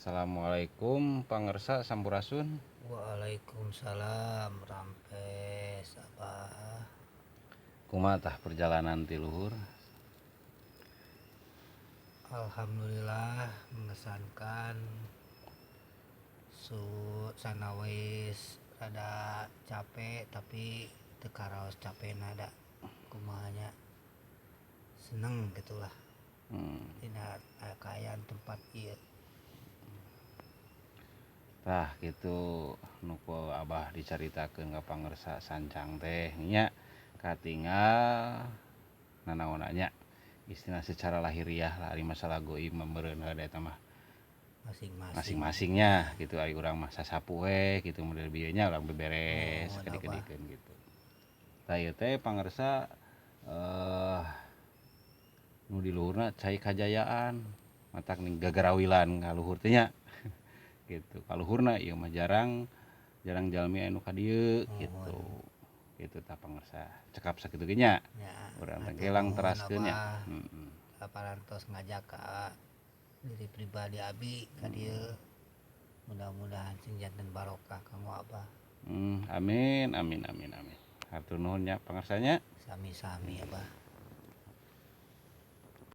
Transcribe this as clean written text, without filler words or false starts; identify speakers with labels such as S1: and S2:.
S1: Assalamualaikum pangersa, sampurasun.
S2: Waalaikumsalam, rampes, Abah.
S1: Kumaha tah perjalanan ti luhur?
S2: Alhamdulillah mengesankan, su sanawis rada capek, tapi teu karaos capekna, da kumaha nya, seneng gitulah dina kaayaan tempat ieu.
S1: Tah, kitu nu ku Abah dicaritakeun ka pangersa sancang teh nya, katingal nanaonna nya, istilah secara lahiriah lah. Ari masalah goib mah meureun da eta mah
S2: masing-masing.
S1: Masing-masingnya gitu. Ari urang mah sasapu we gitu, model bieu nya, urang beberes
S2: Oh,
S1: sakedik-kedikeun gitu. Tah, ieu teh pangersa, nu di luhurna cai kajayaan, matak ning gagarawilan ka luhur teh nya gitu. Kaluhurna ieu mah jarang jarang jalmi anu ka dieu gitu gitu. Tah pangersa, cekap sakitu ge nya.
S2: Ya.
S1: Urang teh
S2: Hatur
S1: gelang
S2: nuhun,
S1: teraskeun nya.
S2: Abah. Parantos ngajak ka diri pribadi abi ka dieu, mudah-mudahan sing janten barokah kanggo Abah.
S1: Amin amin amin amin, hatur nuhun nya pangersanya.
S2: Sami-sami, Abah.